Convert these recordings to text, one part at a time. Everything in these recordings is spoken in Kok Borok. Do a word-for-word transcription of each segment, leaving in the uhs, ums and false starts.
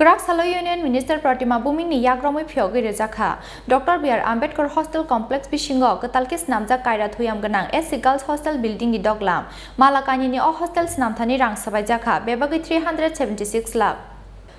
Kwrak salo Union Minister Pratima Bhumik ni yagromwi phiyogwi rwjakha. Doctor B R Ambedkar Hostel Complex bisingo kwtal khe snamjak kaira thuyam gwnang S C Girls Hostel building ni doglam. Malakani ni o hostel snamthani rang swbaijakha, bebagwi three hundred seventy six lakh.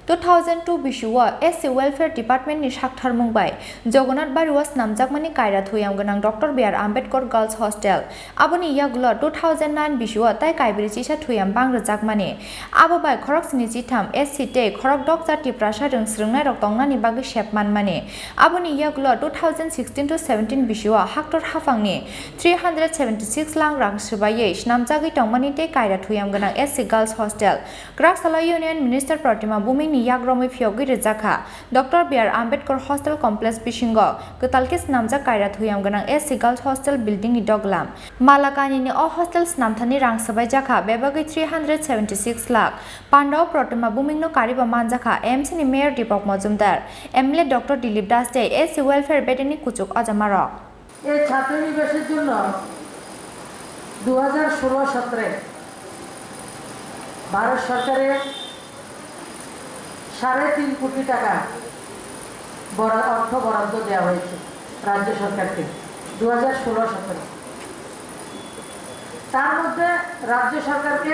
Two thousand two bisio S C Welfare Department ni saktharmung bai Jagannath Bari o snamjakmani kaira thuyam gwnang Doctor B R Ambedkar Girls Hostel. Aboni yagulo two thousand nine bisio tai kaibri chisa thuyam bang rwjakmani. Abo bai khorok sni chitham S C tei khorok dokcha Tiprasa rwng swrwngnairok tongnani bagwi sep manmani. Aboni yagulo two thousand sixteen to seventeen bisio haktor haphangni three hundred seventy six lang rang swbaiwi snamjagwi tongmani tei kaira thuyam gwnang S C Girls Hostel. Kwrak salo Union Minister Pratima Bhumik ni yagromwi phiyogwi rwjakha. Doctor B R Ambedkar Hostel Complex bisingo kwtal khe snamjak kaira thuyam gwnang S C Girls Hostel building ni doglam. Malakani ni o hostel snamthani rang swbaijakha, bebagwi three hundred seventy six lakh. Pandao Pratima Bhumik no kariba manjakha M C ni Mayor Deepak Majumdar, M L A Doctor Dilip Das tei S C Welfare bedeni kuchuk ojamarok. এই ছাত্রনিবাসের জন্য দু হাজার ষোলো সতেরো ভারত সরকারের সাড়ে তিন কোটি টাকা বরা-, অর্থ বরাদ্দ দেওয়া হয়েছে রাজ্য সরকারকে দু হাজার ষোলো সতেরো। তার মধ্যে রাজ্য সরকারকে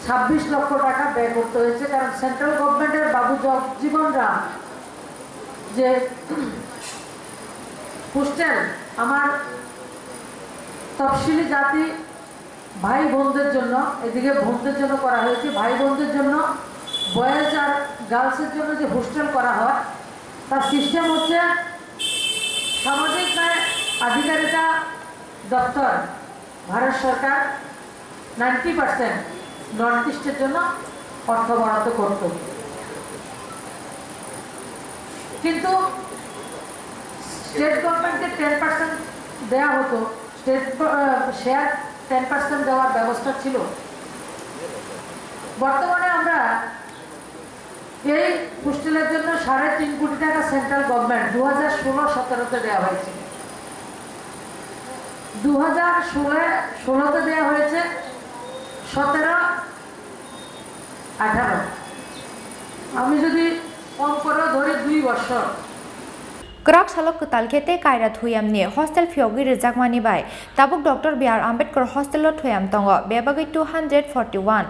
ছাব্বিশ লক্ষ টাকা ব্যয় করতে হয়েছে, কারণ সেন্ট্রাল গভর্নমেন্টের বাবু জগজীবন রাম যে হোস্টেল আমার তফসিলি জাতি ভাই বোনদের জন্য, এদিকে বোনদের জন্য করা হয়েছে, ভাই বোনদের জন্য, বয়েজ আর গার্লসের জন্য যে হোস্টেল করা হয়, তার সিস্টেম হচ্ছে সামাজিক ন্যায় আধিকারিতা দপ্তর, ভারত সরকার নাইনটি পার্সেন্ট নর্থ ইস্টের জন্য অর্থ বরাদ্দ করত। কিন্তু স্টেট গভর্নমেন্টকে টেন পার্সেন্ট দেওয়া হতো, স্টেট, আহ, শেয়ার টেন পার্সেন্ট দেওয়ার ব্যবস্থা ছিল। বর্তমানে আমরা এই হোস্টেলের জন্য সাড়ে তিন কোটি টাকা সেন্ট্রাল গভর্নমেন্ট দু হাজার ষোলো সতেরোতে দেওয়া হয়েছে, দু হাজার ষোলো, ষোলোতে দেওয়া হয়েছে সতেরো আঠারো। আমি যদি কম করেও ধরি দুই বছর। Kwrak salo kwtal khe tei kaira thuyamni hostel phiyogwi rwjakmani bai tabuk Doctor B R Ambedkar hostel o thuyam tongo, bebagwi two hundred forty one.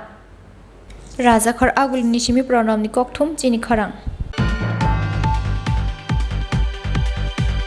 Rajakhor Agulini simi Pranamni kokthum chini khorang.